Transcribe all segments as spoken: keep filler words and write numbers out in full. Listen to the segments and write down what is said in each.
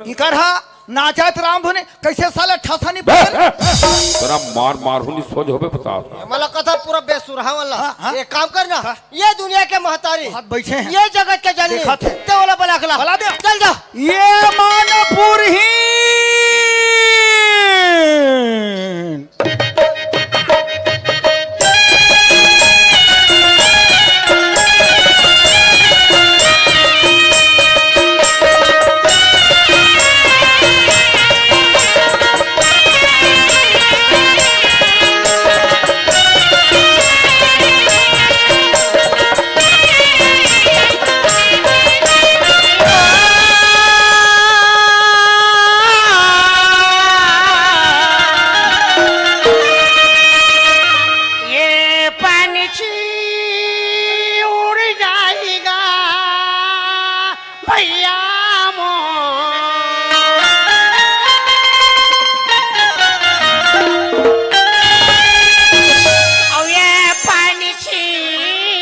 इकर हा नाचत राम धुनी, कइसे साला ठसा नहीं बे, पकड़े? तेरा मार मार हूँ नहीं सोच होबे बता। मला कथा पूरा बेसुरहा वाला। हाँ, हाँ। एक काम करना, हाँ। ये दुनिया के महतारी, हाथ बैठे हैं। ये जगत के जननी, देखत है। ते वाला बला के ला। बला दे। चल जा। ये मानपुरहीन। ये पंछी उड़ जाएगा भैया मोर। अउ ये पंछी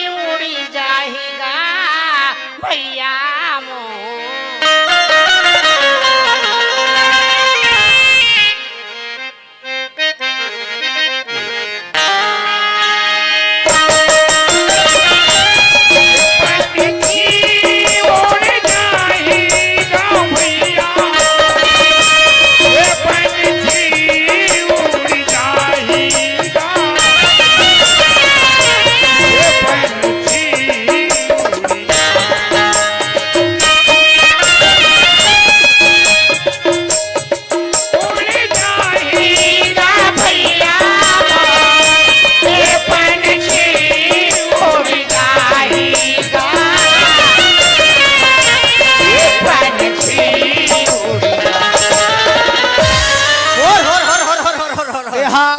उड़ जाएगा भैया मोर। उड़ जाएगा भैया मोर, ये पंछी उड़ जाएगा, ये पंछी उड़ जाएगा। होर, होर, होर। ए हाँ,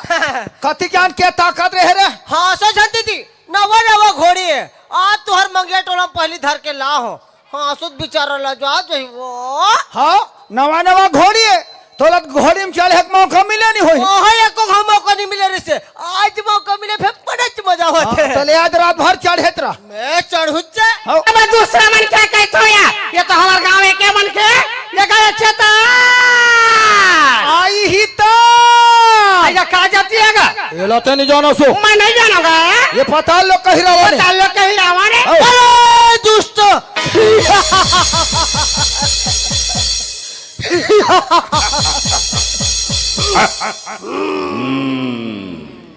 कति ज्ञान के ताकत रहे रे? हाँ, सो झन दीदी, नवा नवा घोड़ी हे। आज तुहर मंगिया टोला म पहिली धर के ला हो। हाँ, सुध बिचारा ला जा जही वो। हाँ, नवा नवा घोड़ी हे, तोला घोड़ी म चढ़े के मौका मिले नहीं होही। ओहो, एको घाव मौका नहीं मिले रिसे। आज मौका मिले, फेर बड़ेच मजा होथे। हाँ, तले आज रात भर चढ़ेत रह। मैं चढ़ूच। हाँ। अब दूसरा मन के कहत हो या, ये तो हमर गाँव के मन के, ये गाँव चेता। आई ही तो। आइया का जाती हे गा? ये ला ते नहीं जाना सो। मैं नहीं जानूंगा। ये पताल लोक कही रावण हे। पताल लोक कही रावण हे। आओ। अरे दुष्ट।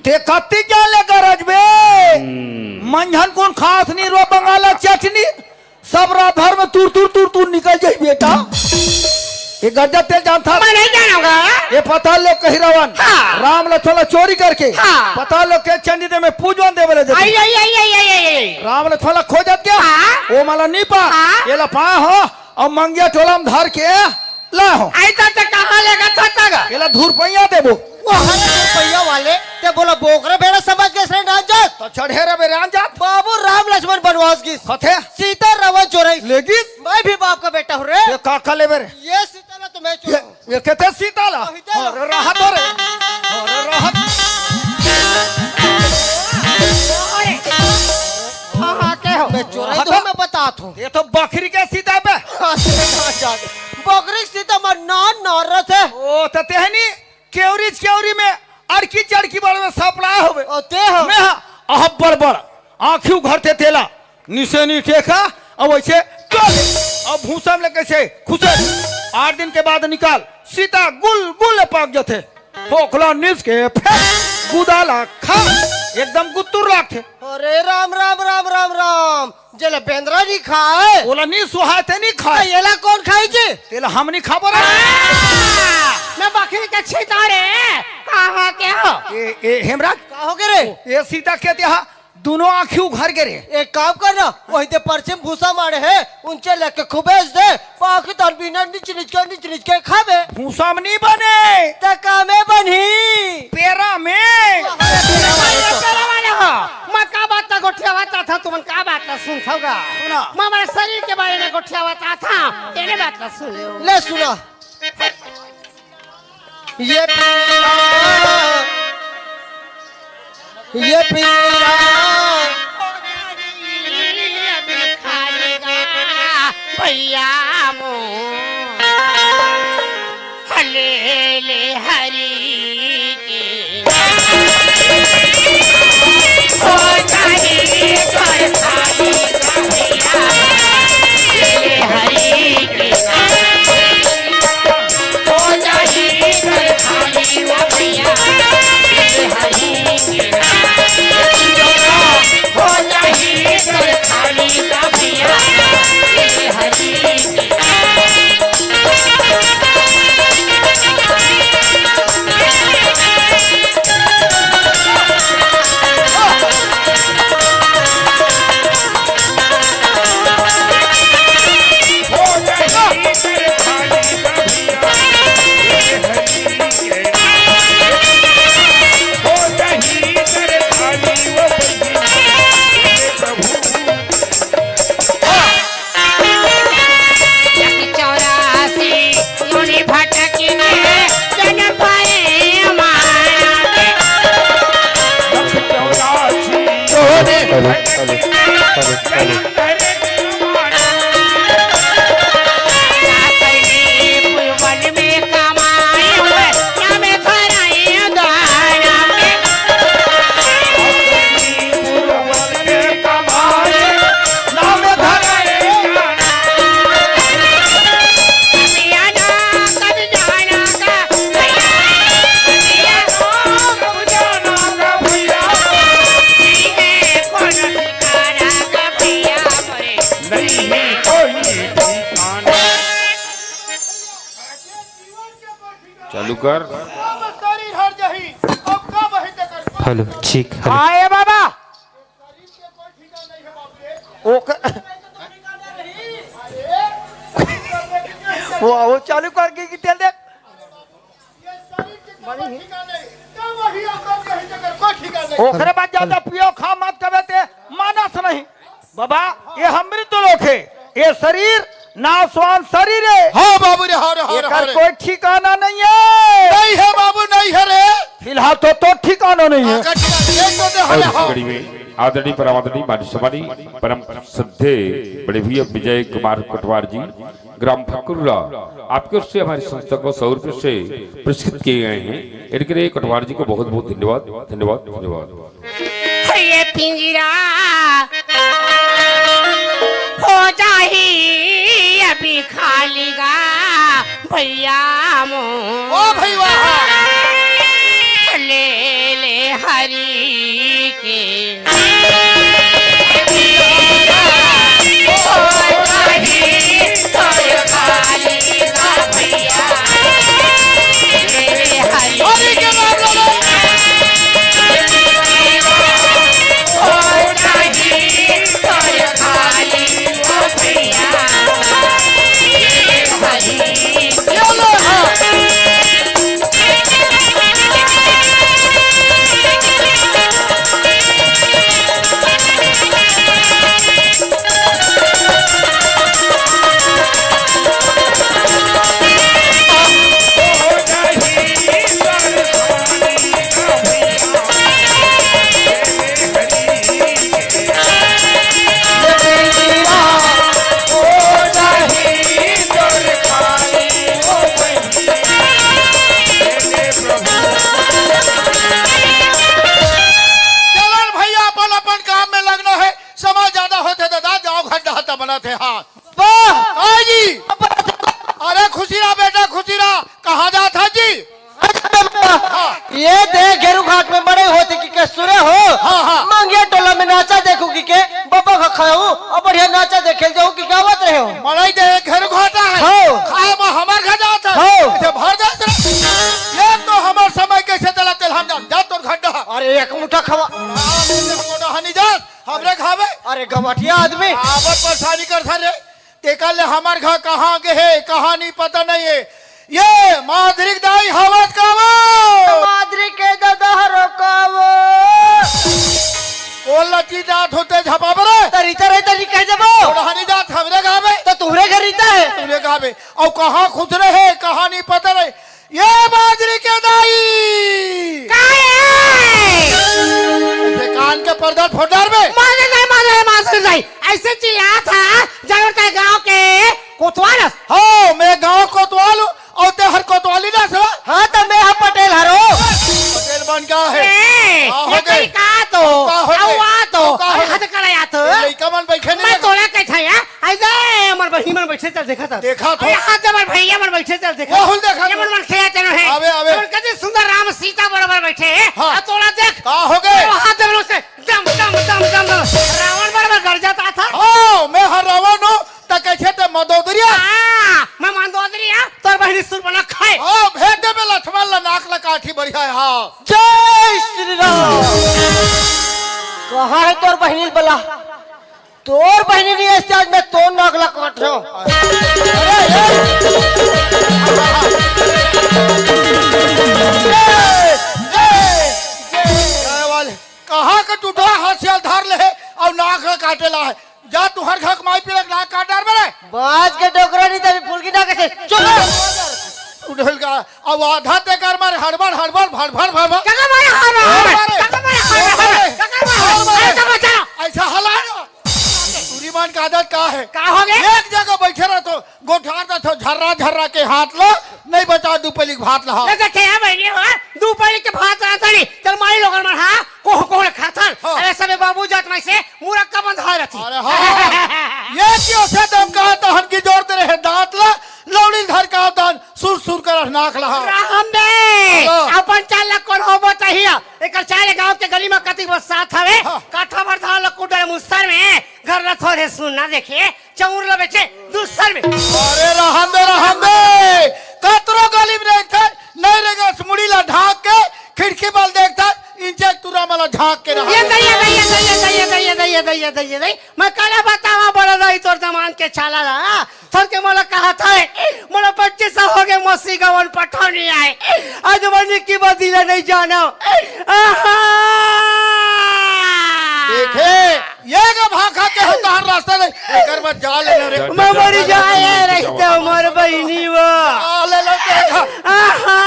ते कत्ती क्या ले गरजबे? हम्म। मंझन कोन खास नहीं रो बंगाला चटनी। सब रात भर में तुर तुर तुर तुर निकल जाही बेटा। ये गरजा तेल जानथा। मैं नहीं जानूंगा। ये पताल लोक कही रावण। हाँ। राम लक्ष्मण ला चोरी करके हाँ। पताल लोक के चंडी देवी में पूजन देवे ले जाथे। आई, आई, आई। राम लक्ष्मण ला खोजत गया। हाँ। ओ मला नहीं पा। हाँ। ये ला पा हो। अउ मंगिया टोला म धर के ला हो। आई त ते कहाँ लेगत हस गा? एला धुरपैया देबो। वो हरे धुरपैया वाले, ते बोला बोकरा भेड़ा समझ गेस रे रामजात। त चढ़े रे बे रामजात। बाबू राम लक्ष्मण बनवास गिस। कथे? सीता रावण चोरइस। लेगिस? मैं भी बाप का बेटा हूँ रे। ये का का लेबे रे? ये सीता ला तो मैं ये चोरउँ। ये कथे सीता ला? अरे रहत हो रे। अरे रहत। हाँ, हाँ, के हो? मैं चोरउँ तो मैं बतात हूँ। ये तो बकरी के सीता बे। हाँ, सीता जाके। बकरी के सीता म नान नार रथे। ओ, त तेहनी केवरी च केवरी में अड़की चड़की बड़ में सपड़ा होबे। ओ, ते हो। मैं हा, अहब बड़ बड़। आँखी उघरथे तेला। निसेनी टेका, अउ अइसे चल, अउ भूसा में ले कइसे खुसे। आठ दिन के बाद निकाल, सीता गुल गुल पाक जथे। फोकला निस के फेंक, गुदा ला खा, एकदम गुत्तुर लागथे। अरे राम, राम, राम, राम, राम, जेला बेंदरा नहीं खाए। ओला नहीं सुहाए, ते नहीं खाए। त एला कोन खाई जी? तेला हम नहीं खाबो रे। आ, मैं बकरी के छीता रे, कहाँ के हो? ए, ए, हेमराज। का हो गे रे? ए सीता के तेहा दुनों आँखी उघर गे रे। एक काम कर ना, वही दे परछी म भूसा माड़े हे, उनचे लेके खुबेस दे, पाकिस्तान बिना निच निच के, निच निच के खाबे। भूसा में नहीं बने। त का में बनही? पेरा में। अरे, पेरा वाले तो। पेरा वाले हो। मैं का बात ला गोठियावत था, तुमन का बात ला सुनथव गा? सुना। मैं हमारे शरीर के बारे में गोठियावत था, तेरे बात ला सुन ले। ले सुना। ये पिंजरा, ये पिंजरा। भैया मोर। Hello, hello, hello, hello. चालू कर। हेलो, ठीक, हेलो। हाँ, ए बाबा। ओक-, वो, वो चालू कर के कि तेल दे। ओकरे बाद ज्यादा पियो, खा मत कबे ते मानस नहीं। बाबा, ये अमृत लोक हे, ये शरीर नाशवान शरीर हे। हाँ बाबू रे, हाँ रे, हाँ रे, एकर हाँ रे। कोई ठिकाना नहीं हे। नहीं हे बाबू, नहीं हे रे। फिलहाल तो, तो ठिकाना नहीं हे। हाँ, का ठिकाना? एक तो दे, हाँ रे, और इस हाँ। कड़ी में आदरणीय परम आदरणीय माननीय सम्माननीय परम श्रद्धेय बड़े भैया विजय कुमार कटवार जी, ग्राम फकुर्रा, आपकी ओर से हमारी संस्था को सौ रुपये से पुरस्कृत किए गए हैं। इनके लिए कटवार जी को बहुत बहुत धन्यवाद, धन्यवाद, धन्यवाद। ये पिंजरा हो जाही अभी खाली गा भैया मो। ओ भैया। ले ले हरी के। चलन भैया, अपन अपन काम में लगना हे। समय ज्यादा होथे दादा, जाव घर डहर त बनत हे। हाँ। वाह! हाँ जी। अरे खुशी रहा बेटा, खुशी रहा। कहाँ जात हस जी? हाँ। ये देख घेरू घाट में बड़े होती कि के सुरे हो। हाँ, हाँ। मंगिया टोला में नाचा देखू कि के बबा का खाऊ और बढ़िया नाचा देखे जाऊ कि के आवत रहे हो। मड़ई दे घेरू घाटा हे। हाँ। खाए में हमर घर जात हे। हाँ। इसे भर जात हे। ये तो हमर समय कैसे चला तेल हम जान। जा तोर घर डहर। अरे एक मुठा खवा। हाँ, नहीं तो हम लोग हनी जात। हमरे घर में। अरे गवटिया आदमी। आबर परेशानी कर रे। तेकर ले हमर घर कहाँ गे हे, कहाँ नहीं पता नहीं हे। ये माधुरी के दाई हवत का वो? माधुरी के ददा हरो का वो? ओ लची जात होते झपा बरे। त रहिता रहिता नहीं कह देबो। ओढ़ानी जात हमरे घर में। त तुहरे घर रहिता हे। तुहरे घर में। और कहाँ खुसरे हे, कहाँ नहीं पता नहीं। ये माधुरी के दाई। का हे? ये कान के पर्दा फोड़ डार बे। माधुरी दाई, माधुरी दाई, माधुरी दाई। ऐसे चिल्लात हा, जरूर ते गांव के कोतवाल हस। हो, मैं गांव कोतवाल हूँ, और ते हर कोतवाली ना सवा। हाँ, त मैं हा पटेल हरो। पटेल बन गया हे। ए, का हो ये गे? कई का तो, का हो गे? अउ आ तो, का हो अरे गे? हद करे आ तो। ये लइका मन बैठे नहीं मैं लगे। तोला कहत हँव, अइसे हमर बहिनी मन बइठे चल देखत हस। देखत हँव। अरे हाँ, हमर भइया मन बइठे चल देखत हस। ओहुल देखत हँव। ये मन मन खेलत हे। आवे, आवे। हमन कति सुंदर राम सीता बरोबर बइठे हे। हाँ। अउ तोला देख। का हो गे? अउ हाथ जब उसे दम, दम, दम, दम, दम। रावण बरोबर गरजत आत हस। हाँ, मैं हर रावण हँव, त कइसे ते मंदोदरिया? हाँ, मैं मंदोदरिया, तोर बहिनी सुरपनखा हे। हाँ, भेज देबे लक्ष्मण ला, नाक ला काटही बढ़िया हे, हाँ। जय श्री राम। कहाँ हे तोर बहिनी बला? तोर बहिनी नहीं हे, आज मैं तोर नाक ला काटहूँ। अरे, ए। ए, ए, ए। कहाँ के टूटा हँसिया धर ले हे अउ नाक ला काटे ला हे? जा तुँहर घर के माई पीला के नाक काट डार बे रे। बाज के डोकरा नहीं तभी फुलकी ना कइसे। चुप। उठल का, अब आधा ते कर मारे हड़बड़, हड़बड़, भड़भड़, भड़भड़। काका मारे, हड़बड़, हड़बड़। काका मारे, हड़बड़, हड़बड़। काका मारे, हड़बड़। अरे तो बचा। का हो गे? एक जगह बइठे रहिथो, गोठियार देथो, झर्रा झर्रा के हाथ ला, नइ बचा दू पली के भात ला। ए देखे हे बहिनी हो, दू पली के भात ला तनी, तोर माई लोगन मन हा, कोह कोह ले खाथन। हाँ। अरे सबे बाबू जात में से मुरक्का बंधा रहती। अरे हाँ। ये क्यों से दम कहा तो हम की जोर दे रहे दांत ला, लौड़ी धर का दान सुर सुर कर नाक ला। राम दे, हाँ। अपन चाल ला कोन हो बताइए। एकर चाल गांव के गली में कति बस साथ हवे। हाँ। काठा भर धान ला कुडर मुस्तर में घर ला थोरे सुन ना देखे, चौर ला बेचे दूसर में। अरे रहन दे, रहन दे। कतरो गली में रहिथे, नहीं रहेगा, मुड़ी ला ढाक के, खिड़की बल देखता, इंचे तुरा मला झांक के रहा। ये दइया, दइया, दइया, दइया, दइया, दइया, दइया, दइया। मैं काला बतावा बड़ा दाई तोर दमांद के चाला ला। थर के मोला कहा था, मोला पच्चीस साल हो गए, मौसी गवन पठा नहीं आए। आज मनी की बदिला नहीं जाना। आहा! देखे, ये का भाखा के हो तहार रास्ता नहीं। एकर बाद जा लेना रे। मैं मरी जाए रहते हमर बहिनी वो। आ ले लो देखा। आहा!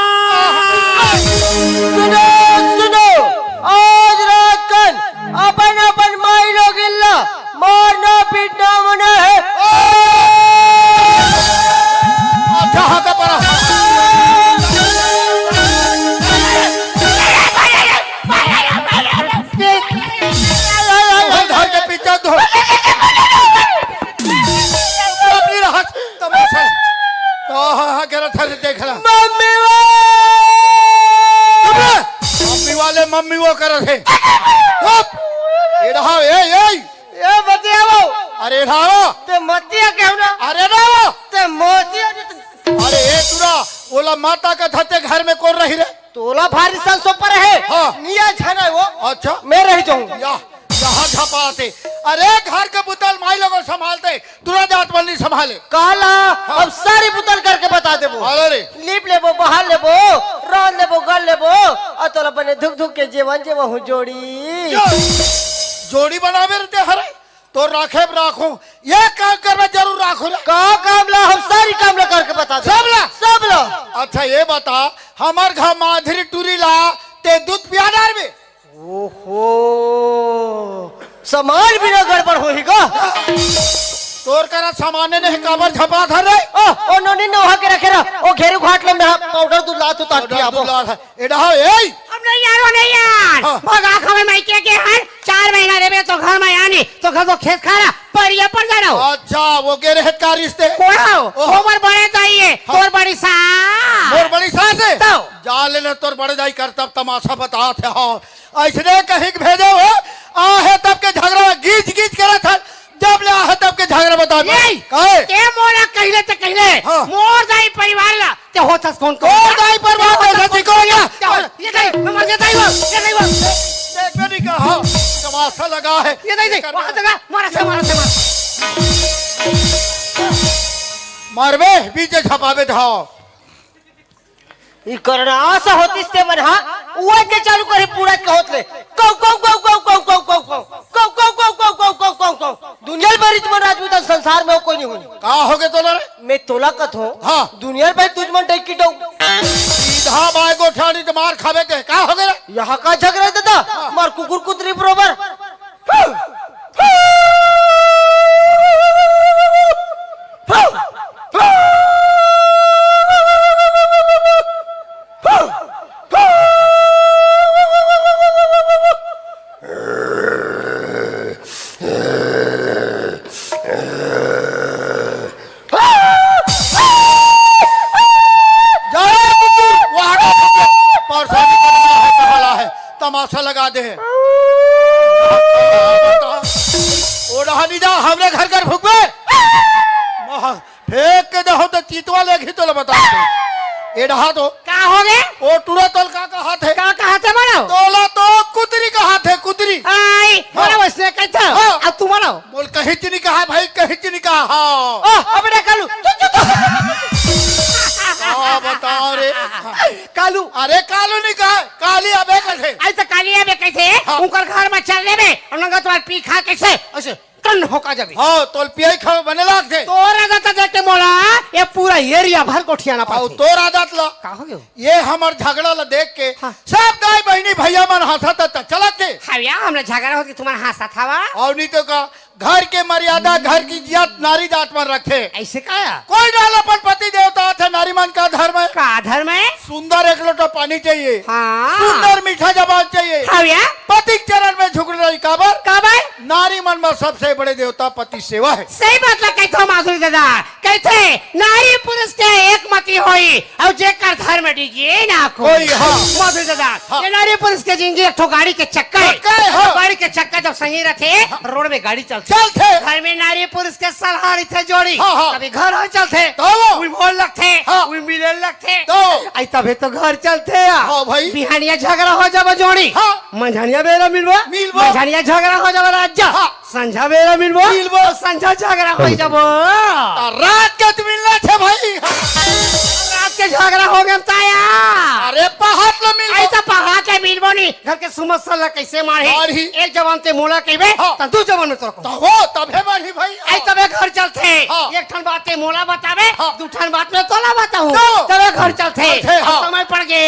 सुनो, सुनो, आज रात कन अपन अपन माई लोग इल्ला मारना पीटना मना है। अच्छा, हाँ, तो पड़ा। घर के पीछे दो। अपनी राहत तमाशा। हाँ, हाँ, हाँ, गलत है, देख रहा। मम्मी वो। मम्मी वाले मम्मी वो कर रहे। चुप। ए रहा, ए, ए। ए बतिया वो। अरे रहा। ते मतिया कहू ना। अरे रहा। ते मोतिया। अरे ए तुरा, ओला माता का धते घर में कौन रही रे? तोला भारी संसो पर है। हाँ। निया झना वो। अच्छा। मैं रही जाऊँ। या, यहाँ झपाते। अरे घर के बुतल माई लोगों संभालते, तुरा जात बन नहीं संभाले। काला, हाँ। अब सारी बुतल करके बता देबो। अरे रे। लीप लेबो, बहार लेबो, रांध लेबो, गल लेबो, और तोला बने धुक धुक के जेवन जेवन हूँ जोड़ी। जो-, जोड़ी बनावे रहते हरे, तो राखे राखो, ये काम करना जरूर राखो ना। का काम ला, हम सारी काम ला करके बता दे। सब ला? सब ला। अच्छा ये बता, हमार घर माधुरी टूरी ला, ते दूध पिया डार में? ओहो, सामान बिना गड़बड़ होही गा। तोर करा सामाने नहीं, काबर झपा धर रे? ओ, ओ नोनी नोहा के रखे रह, ओ घेरू घाट ले में पाउडर दूध ला तू ताट पाउडर पियाबो। दूध ला था। ए डहा, ए! हम नहीं यार, वो नहीं यार। हाँ। भगा खवे माई के के हन, चार महीना रेबे तो घर में आनी, तो घर तो खेत खारा, परिया पर जानो। अच्छा, वो के रहे का रिश्ते? कोड़ा हो, ओह। ओमर बड़े दाई है, हाँ। तोर बड़ी सास। मोर बड़ी सास है? तो। जा लेना तोर बड़े दाई कर तब तमाशा बतात है, हाँ। ऐसने कहीं के भेजे हो, आ है तब के झगड़ा गीच गीच करत है, जब ले आ है तब के झगड़ा बतात है। ए, काहे? ते मोला कहले ते कहले, हाँ। मोर दाई परिवार ला, ते होथस कौन कौन? मोर दाई परिवार ते में होथस से कौन कौन? कौन? ते हो-, ये दाई, मैं मर गया दाई वो, ये दाई वो। देख में नहीं कहा, तमाशा लगा है। ये दाई, दाई, वहाँ जगह, मारा से, मारा से, मारा। मारबे, बीच झपाबे धाव। ई करना आशा होतिस ते मन हा, उवा के चालू करे पूरा के होत ले। कौ, कौ, कौ। दुनिया भर तुमन राजपूत संसार में हो कोई नहीं हुई। का हो गए तोला रे? मैं तोला कथो। हाँ। दुनिया भर तुझ मन डैकी डौ। सीधा बाय गोठानी तो मार खावे के। का हो गए रे? यहाँ का झगड़ा है दादा? हाँ। मार कुकुर कुतरी बरोबर। जा रे कुकुर, वो आगे कुकुर, परेशानी करने वाला है, कहाँ वाला है, तमाशा लगा दे। ओ रहा नहीं जा, हमरे घर घर भुगबे। महा-, फेंक के दहो तो चीतवा ले घी तो ले बता। ए रहा तो। का हो गे? ओ टूरा तोल का कहा थे? का कहा थे मानो? तोला तो कुतरी कहा थे, कुतरी। आई, हाँ। बोला वैसने कहता। हाँ। अब तू मानो। बोल, कहीं च नहीं कहा भाई, कहीं च नहीं कहा। हाँ। ओ, अबे रे कालू। चुप, चुप, चुप। हाँ, बताओ रे। कालू। अरे कालू नहीं कहा, काली अबे कैसे? ऐसे काली अबे कैसे? हाँ। उनकर घर में चल लेबे, और नंगा तुम्हारे पी खा कैसे? ऐसे। टन होका जाबे। हाँ, तोल पियाई खावे बने लाग थे। तोर आदत देख के मोला, ये पूरा एरिया भर गोठियाना आओ, पड़थे। तोर आदत ला। का हो गयो? ये हमर झगड़ा ला देख के हाँ। सब दाई बहिनी भैया मन हंसत त चलत थे। हाँ यार, हमने झगड़ा होत कि तुम्हारा हंसत हवा। और नहीं तो का, घर के मर्यादा, घर की इज्जत नारी जात मन रखे। ऐसे का? कोई डाल अपन पति देवता आथे, नारी मन का धर्म है। का धर्म है? सुंदर एक लोटा पानी चाहिए। हाँ। सुंदर मीठा जबान चाहिए। हाँ भैया। पति के चरण में झुकना चाहिए। काबर? काबर? नारी मन में सबसे बड़े देवता पति सेवा है। सही बात ला कहत हो माधुरी दादा। कहथे, नारी पुरुष के एक मति होई, अउ जेकर धर्म डिगे ना कोई। कोई, हाँ। माधुरी दादा, हाँ। ये नारी पुरुष के जिंदगी एक ठो गाड़ी के चक्का है। चक्का है, हाँ। गाड़ी के चक्का जब सही रथे, हाँ। रोड में गाड़ी चलथे। चलथे। घर में नारी पुरुष के सलाह रहिथे जोड़ी। हाँ, हाँ। कभी घर हो चलथे, तो वो। उही मोल लगथे, हाँ। उही मिले लगथे। तो। आई तभे तो घर चलथे या। हाँ भाई। बिहानिया झगड़ा हो जाबो जोड़ी। हाँ। मंझानिया बेरा मिलबो। मिलबो। मंझानिया झगड़ा हो जाबो राजा। हाँ। संझा बेरा मिलबो। मिलबो। संझा झगड़ा हो जाबो। त रात के तो मिलना छे भाई। रात के झगड़ा हो गया ताया। अरे पहात लो मिलबो। आई त पहात ले मिलबो नी। घर के समस्या ला कैसे मारही? मारही। एक जबान ते मोला कहिबे, हाँ। त दू जबान में तोर को। त हो, तभे मारही भाई। आई तभे घर चलथे। हाँ। एक ठन बात ते मोला बताबे, हाँ। दू ठन बात में तोला बताहूँ। तो। तभे घर चलथे। चलथे, हाँ। समय पड़ गे।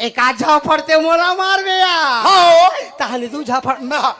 एक आध झापड़ ते मोला मारबे या। हाँ। तहनी दू झापड़। ना।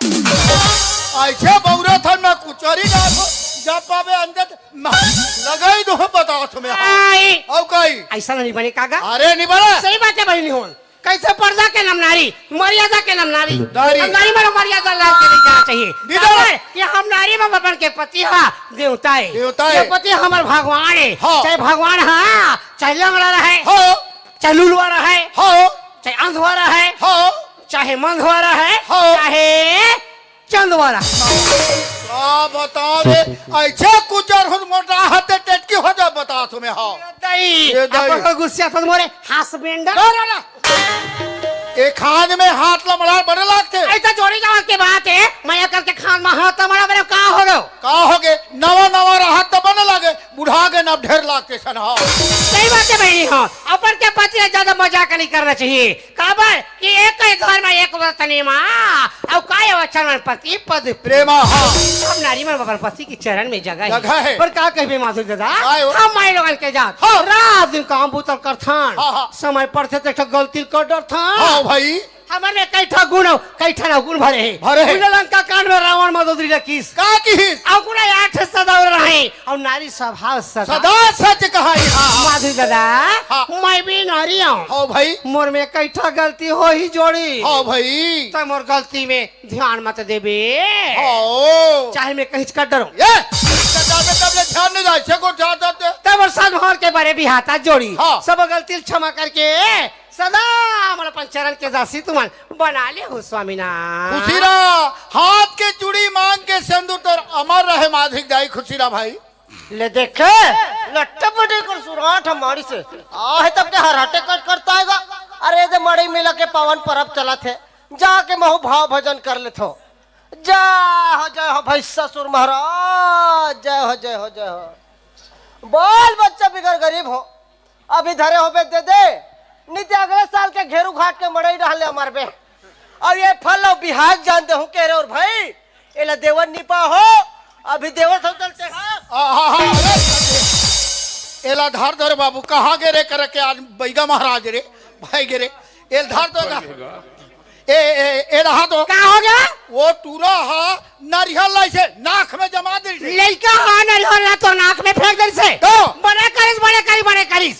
ऐसे बौरा था ना कुचरी ना हो। जब पावे अंदर ना। लगाई दो बता तुम्हें। आई। औ काई। ऐसा नहीं बने कागा। अरे नहीं बने। सही बात है बहिनी होन। कैसे पर्दा के नाम नारी, मर्यादा के नाम नारी। नारी। अब नारी मारो मर्यादा लाल के नहीं जाना चाहिए। नहीं जाना। काबर कि हम नारी में अपन के पति हा देवता है। देवता है। ये पति हमर भगवान है। हाँ। चाहे भगवान हा, चाहे लंगड़ा रहे। हाँ। चाहे लुलवा रहे। हाँ। चाहे अंधवा रहे। हाँ। चाहे मंधवा रहे। हाँ। चाहे चंदवा रहे। का बता रे, ऐसे कुचर हुन मोटा हाथे टेटकी हो जा बता तुम्हें, हाँ। दई, ये दई। अब गुस्सा था मोरे हस्बैंड। ना, ना, ना। एक हाथ में हाथ लमड़ा बड़े लागते। ऐसा जोड़ी जावत के बात है, मैं करके खान में हाथ लमड़ा बड़े का हो गयो? का हो गए? नवा नवा रहा तो बने लागे, बुढ़ा के ना ढेर लागते सन, हाँ। सही बात है बहिनी, हाँ। अपन के पति से ज्यादा मजाक नहीं करना चाहिए। काबर कि एक ही धर्म, एक वतनी मा, अउ काय वचन मन पति पद प्रेमा, हाँ। सब नारी मन अपन पति के चरण में जगह है। जगह है। पर का कहबे माधुरी दादा, काय हो? हम माई लोगन के जात, हाँ। रात दिन काम बूता करथन, हाँ, हाँ। समय पड़थे त एक ठो गलती कर डरथन। हाँ भाई। हमर में कई ठा गुण, कई ठा ना गुण भरे हे। भरे हे। उजला लंका कांड में रावण मदोदरी ला किस। का किहिस? अउ गुण आठ सदा रहे, अउ नारी स्वभाव सदा। सदा सच कहाई, हाँ, हाँ। माधुरी दादा, हाँ। मैं भी नारी हूँ। हाँ भाई। मोर में कई ठा गलती होही जोड़ी। हाँ भाई। त मोर गलती में ध्यान मत देबे। हाँ। चाहे मैं कहीं कर डरूं। ये, तब ले ध्यान नहीं जाए, से को ध्यान दे। तब मोर साथ भर के बड़े भी हाथा जोड़ी। हाँ। सब गलती क्षमा करके सदा हमर अपन चरण के दासी तुमन बना ले हो स्वामीनाथ। खुशी रहा, हाथ के चूड़ी मांग के सिंदूर तोर अमर रहे माधुरी दाई, खुशी रहा भाई। ले देखे, लट्टे पटे कर सुराट हमारी से। आहे तब के हर हटे कट करता आएगा। अरे दे मड़ई मेला के पावन परब चलत हे, जाके महू भाव भजन कर लेथो। जय हो, जय हो भाई ससुर महाराज, जय हो, जय हो, जय हो। बाल बच्चा बिगर गरीब हो, अभी धरे होबे दे दे, नहीं ते अगले साल के घेरू घाट के मड़ई डाल ले मरबे। अउ ये फल अउ बिहाग जान दे हूँ के रे अउ भाई, एला देवन नी पाहो, अभी देवत हो चलते हैं। आ, हा, हा, अरे, एला धर धर बाबू, कहाँ गे रे करके आज बैगा महाराज रे, भाई गे रे, एल धर तो ना। ए, ए, ए रहा तो। का हो गया? वो टूरा हा, नरिहल ला इसे नाक में जमा दे से। लइका हा, नरिहल ला तो नाक में फेंक दे से।